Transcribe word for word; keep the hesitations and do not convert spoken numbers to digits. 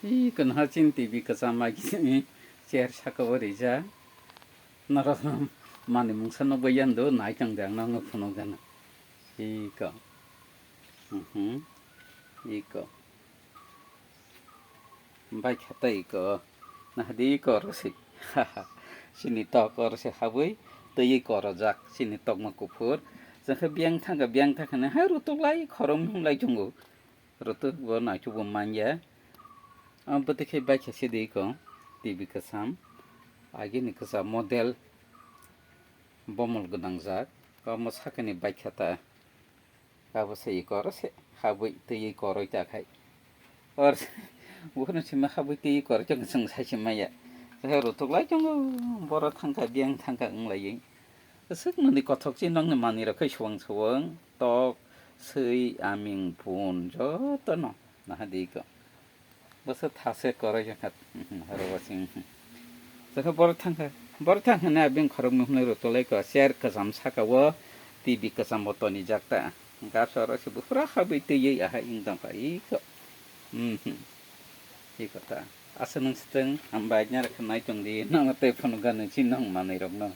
Iko naha chini T V kwcham agini chair saka o rijak. Norok manwi mungsa nukbai yando, nai tong de ang nokno phunuk gana. Iko. Mhm. Iko. Bai kha tei iko. Nahadi iko oro se. Chini tok oro se habwi twi iko rojak. Chini tokma kuphur. Jangkhe biyang thangkha, biyang thangkha ne hai rutuk lai khoroknwi hwnlai tongo. Rutuk bo naitukbo manya. Abo tei khe baikha sidi iko T V kwcham. Agini kwcham model bomol gwnangjak. Omo sakani baikha ta. Abo se iko oro se habwi twi iko roi ta khai. Or bukhurno sima habwi twi iko roi chwng chwng sai se maya. He rutuk lai tongo, boro thangkha, biyang thangkha wng laiwi. Aswk nini kothok chi nokni manwi rok khai suwang suwang, tok, swi, aming, pun, jotono naha di ko. Bwswk thase koroi jangkha, horo wasing. Jangkha boro thangkha, boro thangkha ne abing khorok nuhnai rok tolai ko, chair kwcham saka o, T V kwcham bo toni jak ta. Gap soro se buphura habwi twi aha ing tongkha iko. Mhm. Iko ta. Asa nung siteng, hambai nyara khanai tong di, nang tei phunuk ganu chi nang manwi rok no.